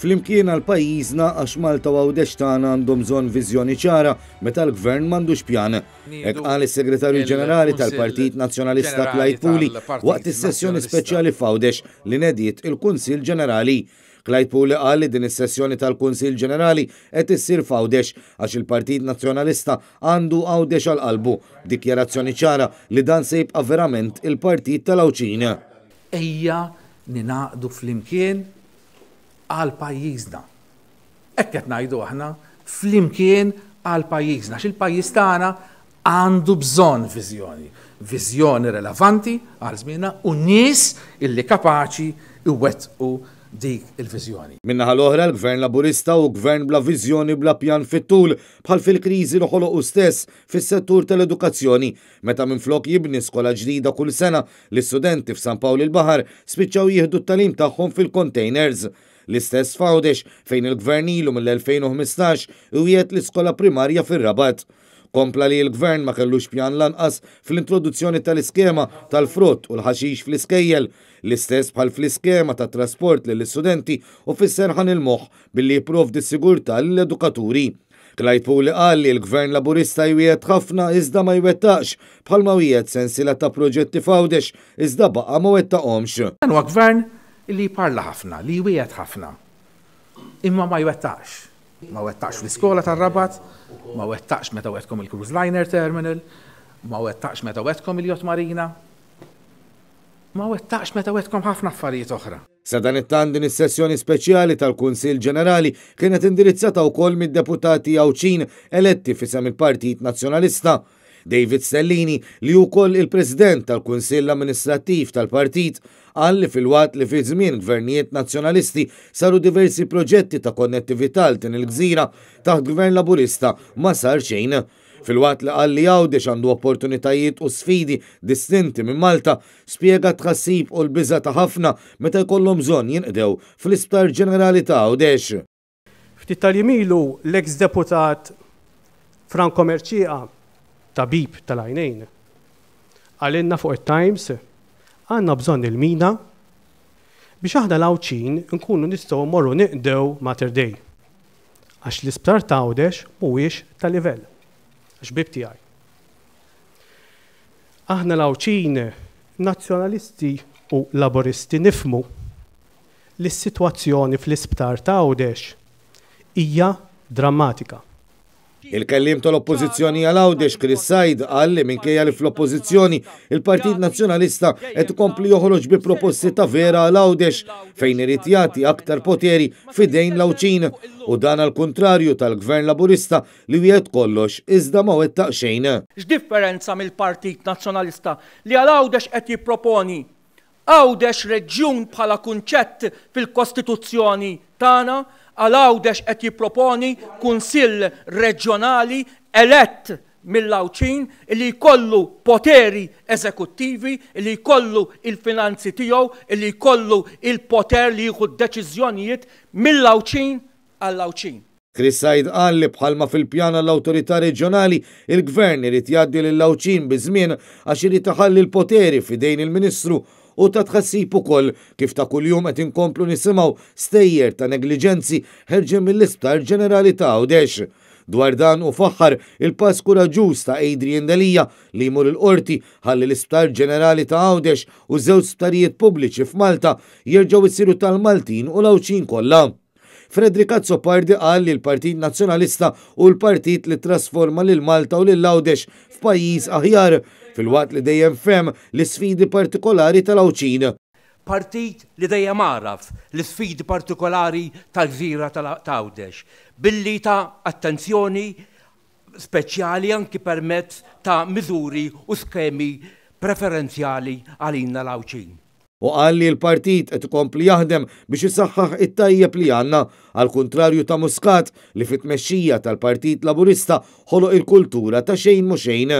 Flimkien għal pajjiżna għax Malta u Għawdex tagħna għandhom bżonn viżjoni ċara meta l-Gvern m'għandux pjan. Hekk qal is-Segretarju Ġenerali tal-Partit Nazzjonalista Clyde Puli waqt is-sessjoni speċjali f'Għawdex li nediet il-Kunsill Ġenerali. Clyde Puli qal li din is-sessjoni tal-Kunsill Ġenerali qed issir f'Għawdex għax il-Partit Nazzjonalista għandu Għawdex għal qalbu, b'dikjarazzjoni ċara li dan se jibqa' verament il-partit tal-Għawdxin. Ejja ningħaqdu flimkien għal pajjiżna. Hekk qed ngħidu aħna, flimkien għal pajjiżna, għax il-pajjiż tagħna għandu bżonn viżjoni, viżjoni relevanti għal żmienna u nies illi kapaċi jwettqu dik il-viżjoni. Min-naħa l-oħra, l-Gvern Laburista hu Gvern bla viżjoni bla pjan fit-tul, bħal fil-kriżi li ħoloq hu stess fis-settur tal-edukazzjoni, meta minflok jibni skola ġdida kull sena, L-istudenti f'San Pawl il-Baħar spiċċaw jieħdu t-tagħlim tagħhom fil-containers. L-istess f'Għawdex fejn il-Gvern ilu mill-2015 iwiegħed l-iskola primarja fir-Rabat. Kompla li l-Gvern ma kellux pjan lanqas fl-introduzzjoni tal-iskema tal-frott u l-ħaxix fl-iskejjel, l-istess bħal fl-iskema tat-trasport lill-istudenti u fis-serħan il-moħħ billi jipprovdi s-sigurtà lill-edukaturi. Clyde Puli qal li l-Gvern Laburista jwiegħed ħafna iżda ma jwettaqx, bħalma wiegħed sensiela ta' proġetti f'Għawdex iżda baqa' ma wettaqhomx. Dan huwa Gvern li jparla ħafna, li jwiegħed ħafna, imma ma jwettaqx. Ma wettaqx fl-iskola tar-Rabat, ma wettaqx meta wegħedkom il-cruise liner terminal, ma wettaqx meta wegħedkom il-yacht marina. Ma wettaqx meta wegħedkom ħafna affarijiet oħra. Sadanittant din is-sessjoni speċjali tal-Kunsill Ġenerali kienet indirizzata wkoll mid-deputati Għawdxin eletti f'isem il-Partit Nazzjonalista. David Stellini, li hu wkoll il-President tal-Kunsill Amministrattiv tal-Partit, qal li filwaqt li fi żmien gvernijiet Nazzjonalisti saru diversi proġetti ta' konnettività għal din il-gżira, taħt Gvern Laburista ma sar xejn. Filwaqt li qal li Għawdex għandu opportunitajiet u sfidi distinti minn Malta, spjega t-tħassib u l-biża' ta' ħafna meta jkollhom bżonn jinqdew fl-Isptar Ġenerali ta' Għawdex. Ftit tal-jiem ilu l-eks deputat Franco Mercieca, tabib tal-għajnejn, qalilna fuq it-Times, Għandna bżonn il-mina biex aħna l-Għawdxin nkunu nistgħu mmorru ninqdew Mater Dei. Għax l-isptar t'Għawdex mhuwiex ta' livell. Għax ħbieb tiegħi. Aħna l-Għawdxin, Nazzjonalisti u Laburisti nifhmu li s-sitwazzjoni fl-isptar t'Għawdex hija drammatika. Il-kelliem tal-Oppożizzjoni għal Għawdex Chris Said qal li minkejja li fl-Oppożizzjoni il-Partit Nazzjonalista qed ikompli joħroġ bi proposti ta' vera għal Għawdex fejn irid jagħti aktar poteri f'idejn l-Għawdxin u dan għall-kuntrarju tal-Gvern Laburista li wiegħed kollox iżda ma wettaq xejn. X'differenza mill-Partit Nazzjonalista li għal Għawdex qed jipproponi Għawdex reġjun bħala kunċett fil-Kostituzzjoni tagħna, għal Għawdex qed jipproponi Kunsill Reġjonali elett mill-Għawdxin li jkollu poteri eżekuttivi, li jkollu l-finanzi tiegħu, li jkollu l-poter li jieħu d-deċiżjonijiet mill-Għawdxin għall-Għawdxin. Chris Said qal li bħalma fil-pjan għall-awtorità reġjonali, il-Gvern irid jgħaddi lill-Għawdxin biż-żmien għax irid iħalli l-poteri f'idejn il-Ministru u ta' tħassib ukoll kif ta' kuljum qed inkomplu nisimgħu stejjer ta' negliġenzi ħerġin mill-Isptar Ġenerali ta' Għawdex. Dwar dan hu faħħar il-pass kuraġġuż ta' Adrian Delia li jmur il-Qorti ħalli l-Isptar Ġenerali ta' Għawdex u żewġ sptarijiet pubbliċi f'Malta jerġgħu jsiru tal-Maltin u l-Għawdxin kollha. Frederick Azzopardi qal li l-Partit Nazzjonalista hu l-partit li ttrasforma lil Malta u lil Għawdex f'pajjiż aħjar, filwaqt li dejjem fehem l-isfidi partikolari tal-Għawdxin. Partit li dejjem għaraf l-isfidi partikolari tal-gżira ta' Għawdex billi ta attenzjoni speċjali anki permezz ta' miżuri u skemi preferenzjali għalina l-Għawdxin. Hu qal li l-partit qed ikompli jaħdem biex isaħħaħ it-tajjeb li għandna, għall-kuntrarju ta' Muscat li fit-tmexxija tal-Partit Laburista ħoloq il-kultura ta' xejn mhu xejn.